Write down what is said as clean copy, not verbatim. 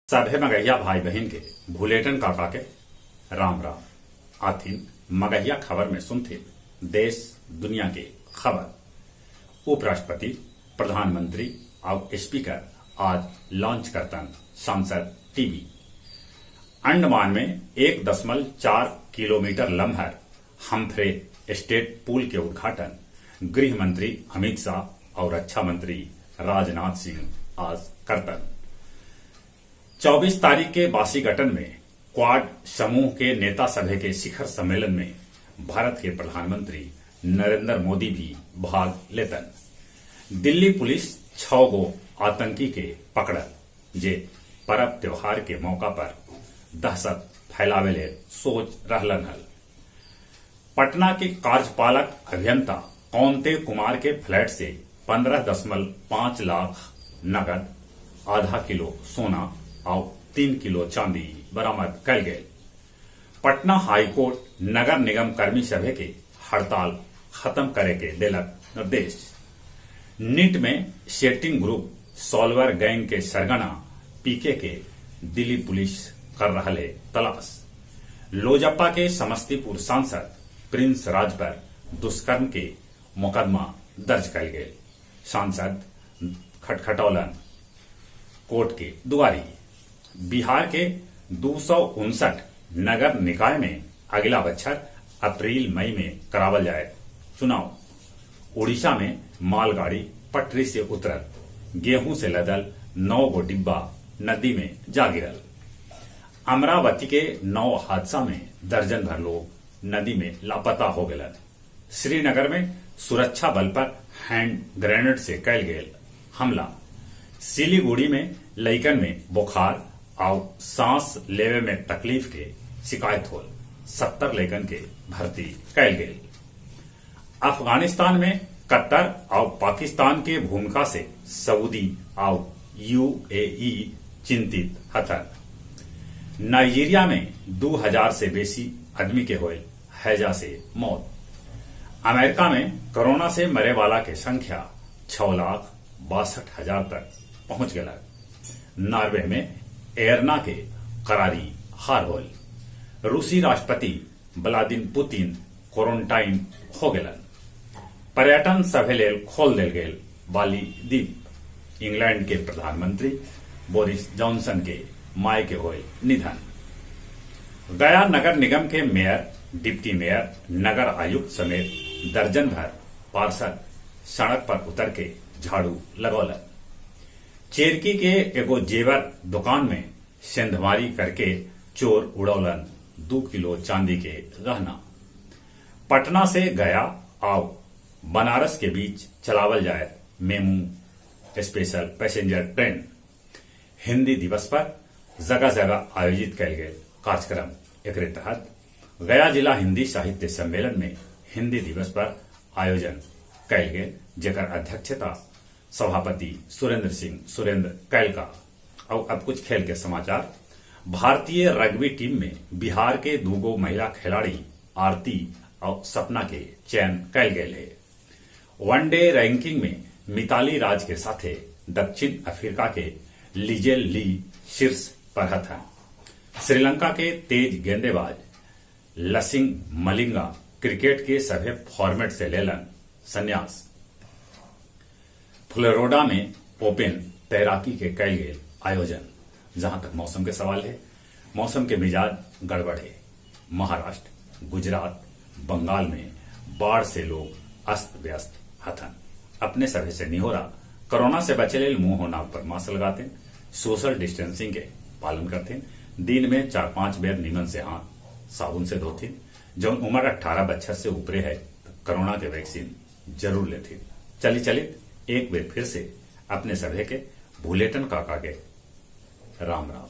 सभे मगहिया भाई बहिन के भुलेटन काका के राम राम। आथिन मगहिया खबर में सुनथिन देश दुनिया के खबर। उपराष्ट्रपति, प्रधानमंत्री और स्पीकर आज लॉन्च करतन सांसद टीवी। अंडमान में 1.4 किलोमीटर लम्हर हम्फ्रे स्टेट पुल के उद्घाटन गृह मंत्री अमित शाह और रक्षा मंत्री राजनाथ सिंह आज करतन। 24 तारीख के वाशिंगटन में क्वाड समूह के नेता सभे के शिखर सम्मेलन में भारत के प्रधानमंत्री नरेंद्र मोदी भी भाग लेतन। दिल्ली पुलिस 6 गो आतंकी के पकड़ल जे पर्व त्योहार के मौका पर दहशत फैलावे ले सोच रहलन हल। पटना के कार्यपालक अभियंता कौंते कुमार के फ्लैट से 15.5 लाख नकद, आधा किलो सोना और 3 किलो चांदी बरामद कल गए। पटना हाईकोर्ट नगर निगम कर्मी सभा के हड़ताल खत्म करे के देलक निर्देश। नीट में सेटिंग ग्रुप सॉल्वर गैंग के सरगना पीके के दिल्ली पुलिस कर रहा तलाश। लोजपा के समस्तीपुर सांसद प्रिंस राज पर दुष्कर्म के मुकदमा दर्ज कल गए। सांसद खटखटौलन कोर्ट के दुआरी। बिहार के 259 नगर निकाय में अगला बच्छर अप्रैल मई में करावल जाए चुनाव। उड़ीसा में मालगाड़ी पटरी से उतरल, गेहूं से लदल 9 गो डिब्बा नदी में जा गिरल। अमरावती के 9 हादसा में दर्जन भर लोग नदी में लापता हो गए। श्रीनगर में सुरक्षा बल पर हैंड ग्रेनेड से कैल गेल हमला। सिलीगुड़ी में लइकन में बुखार और सांस लेवे में तकलीफ के शिकायत होल, 70 लइकन के भर्ती कैल गेल। अफगानिस्तान में कतर और पाकिस्तान के भूमिका से सऊदी और यूएई चिंतित हथन। नाइजीरिया में 2000 से बेसी आदमी के होए हैजा से मौत। अमेरिका में कोरोना से मरे वाला के संख्या 6,62,000 तक पहुंच गया। नॉर्वे में एयरना के करारी हार होल। रूसी राष्ट्रपति व्लादिमीर पुतिन क्वारंटाइन हो गलन। पर्यटन सभे लेल खोल देल गेल बाली द्वीप। इंग्लैंड के प्रधानमंत्री बोरिस जॉनसन के माय के होए निधन। गया नगर निगम के मेयर, डिप्टी मेयर, नगर आयुक्त समेत दर्जन भर पार्षद सड़क पर उतर के झाड़ू लगौलन। चेरकी के एगो जेवर दुकान में सेंधमारी करके चोर उड़ौलन 2 किलो चांदी के गहना। पटना से गया और बनारस के बीच चलावल जाए MEMU special passenger train. Hindi दिवस पर जगह जगह आयोजित कैल गए कार्यक्रम। एकरे तहत गया जिला हिंदी साहित्य सम्मेलन में हिंदी दिवस पर आयोजन कैल गेल, जेकर अध्यक्षता सभापति सुरेंद्र सिंह सुरेंद्र कैलका। और अब कुछ खेल के समाचार। भारतीय रग्बी टीम में बिहार के 2 महिला खिलाड़ी आरती और सपना के चयन कैल गए है। वनडे रैंकिंग में मिताली राज के साथे दक्षिण अफ्रीका के लिजेल ली शीर्ष पर हथन। श्रीलंका के तेज गेंदेबाज लसिंग मलिंगा क्रिकेट के सभे फॉर्मेट से लेलन संन्यास। फ्लोरिडा में ओपन तैराकी के कैल गेल आयोजन। जहां तक मौसम के सवाल है, मौसम के मिजाज गड़बड़ है। महाराष्ट्र, गुजरात, बंगाल में बाढ़ से लोग अस्त व्यस्त हथन। अपने सभे से निहोरा, कोरोना से बचे लेल मुंह और नाक पर मास्क लगाते, सोशल डिस्टेंसिंग के पालन करते, दिन में 4-5 बेर निमन से हाथ साबुन से धोथिन। जो उम्र 18 बच्चा से ऊपरे है तो कोरोना के वैक्सीन जरूर लेथिन। चली चलित एक बेर फिर से अपने सभे के भुलेटन काका के राम राम।